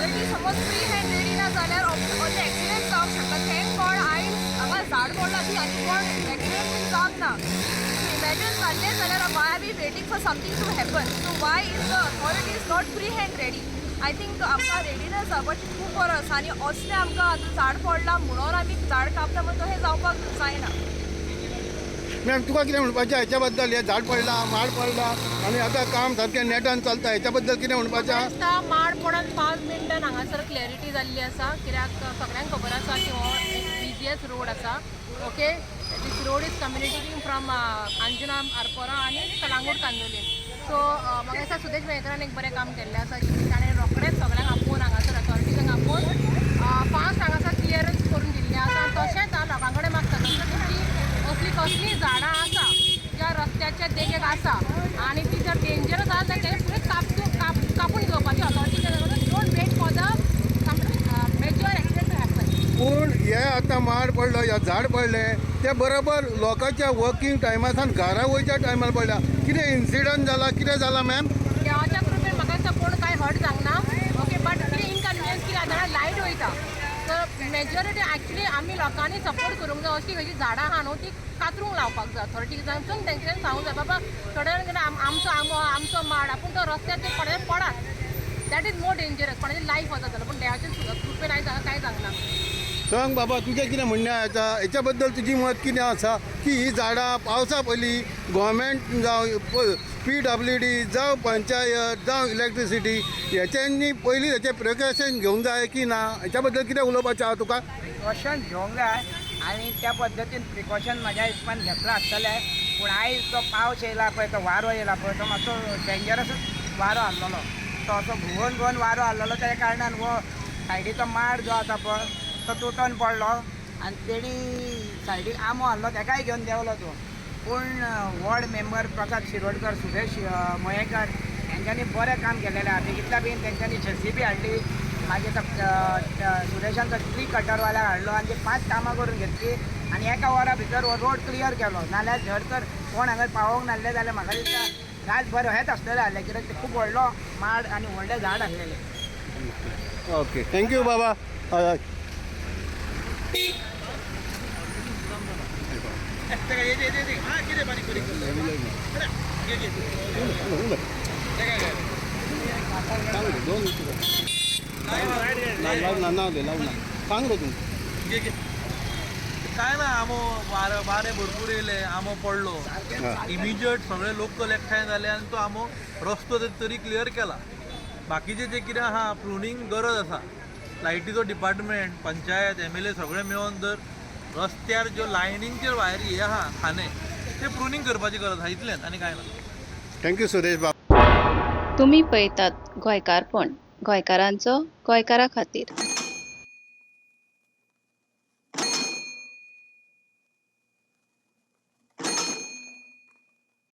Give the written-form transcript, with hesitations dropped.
Authority समज pre hand ready ना जाल्यार असले एक्सिडंट जावंक शकता. Thank God आयज हांगा झाड पडला ती आनी कोण एक्सिडंट बीन जावंक ना. इमॅजीन जाल्लें जाल्यार why are we waiting for something to happen? So why is the authority is not pre hand ready? I think आमकां रेडिनस जावपाची खूब गरज आसा आनी असलें आमकां आतां झाड पडलां म्हणून आमी झाड कापता म्हण तशें जावपाक जायना. मॅम, तुका कितें म्हणपाचें हेच्या बद्दल? हें झाड पडलां, माड पडला आनी आतां काम सारकें नेटान चलता, हेच्या बद्दल कितें म्हणपाचें आहा? दिसता माड पडोन 5 मिनटान हांगासर क्लॅरिटी जाल्ली आसा, कित्याक सगळ्यांक खबर आसा की हो एक बिजिएस्ट रोड आसा. Okay, this road is communicating from Anjuna, Arpora आनी कलांगूट, कांदोलीम. सो म्हाका दिसता सुदेश मयेकरान एक बरें काम केल्लें आसा की ताणें रोखडेंच सगळ्यांक आपोवन, हांगासर अथॉरिटीजांक आपोवन फास्ट हांगासर क्लियरन्स करून दिल्लें आसा. आनी तशेंच हांव लोकां कडेन मागता, जर तुमची असली कसलीय झाडां आसा ज्या रस्त्याच्या देगेक आसा आनी ती जर डेंजरस आसा जाल्यार तेणें फुडें कापून घेवपाची authority. Don't wait for the major accident to happen. पूण हे आतां माड पडलो या झाड पडलें ते बरोबर लोकांच्या वर्किंग टायमा सावन घरा वयच्या टायमार पडल्या. कितें इन्सिडंट जाला, कितें जाला मॅम? देवाच्या कृपेन म्हाका दिसता कोण कांय हर्ट जावंक ना. ओके, बट कितें इनकन्विनियन्स कितें जाता, लायट वयता. तर मेजॉरिटी एक्चुली आमी लोकांनी सपोर्ट करूंक जाय. अशी खंयची झाडां आहा न्हू, ती कातरूंक लावपाक जाय. अथॉरिटीजांक तेंच्यानी सांगूंक जाय, बाबा थोड्या जाण आमचो आंबो, आमचो माड, आपूण तो रस्त्यार ते पडे पडात, that is more dangerous. कोणाची लायफ वचत जाल्यार. पूण देवाच्या कृपेन आयज हांगा कांय जावंक ना. सांग बाबा, तुजें कितें म्हणणें आसा हेच्या बद्दल? तुजी मत कितें आसा की ही झाडां पावसा पयलीं गोवोरमेंट जावं पीडब्ल्यूडी जावं पंचायत जावं इलेक्ट्रिसिटी हेच्यांनी पयलीं हेचें प्रिकॉशन घेवंक जाय की ना? हेच्या बद्दल कितें उलोवपाचें आहा तुका? प्रिकॉशन घेवंक जाय आनी त्या पद्दतीन प्रिकॉशन म्हाज्या हिसपान घेतलां आसतलें. पूण आयज जो पावस येयला पळय, तो वारो येयला पळय, तो मातसो डेंजरसूच वारो आसलेलो. तो असो घुंवोन घुंवोन वारो आसलेलो. त्या कारणान हो सायडीचो माड जो आसा पळय, तो तुटोन पडलो आनी तेणी सायडीक आंबो आहलो, तेकाय घेवन देंवलो तो. पूण वॉर्ड मेंबर प्रसाद शिरोडकर, सुरेश मयेकर हेंच्यांनी बरें काम केलेलें आहा. बेगितल्या बेगीन तेंच्यांनी जेसीबी हाडली. मागीर तो सुरेशान तो ट्री कटरवाल्याक हाडलो आनी ती पांच कामां करून घेतली आनी एका वरा भितर हो रोड क्लियर केलो. नाल्यार जर तर कोण हांगा पावोंक नासले जाल्यार म्हाका दिसता रातभर हेंच आसतलें आहलें, कित्याक ते खूब व्हडलो माड आनी व्हडलें झाड आसलेलें. ओके, thank you बाबा. हय हय. सांग रे, दोन ना, लाव ना, नाव दे, लाव ना, सांग रे तूं. काय ना, आमो वारें वारें भरपूर येयलें, आंबो पडलो. इमिजिएट सगळे लोकल एकठांय जाले आनी तो आंबो रस्तो तरी क्लियर केला. बाकीचे जे कितें आहा, प्रुनींग गरज आसा. लायटीचो डिपार्टमेंट, पंचायत, एमएलए सगळे मेळोन जर रस्त्यार ज्यो लायनींचेर वायरी हे आहा खांदे, ते प्रुनींग करपाची गरज आहा. इतलेंच, आनी कांय ना. Thank you Suresh बाब. तुमी पळयतात गोंयकारपण, गोंयकारांचो गोंयकारा खातीर.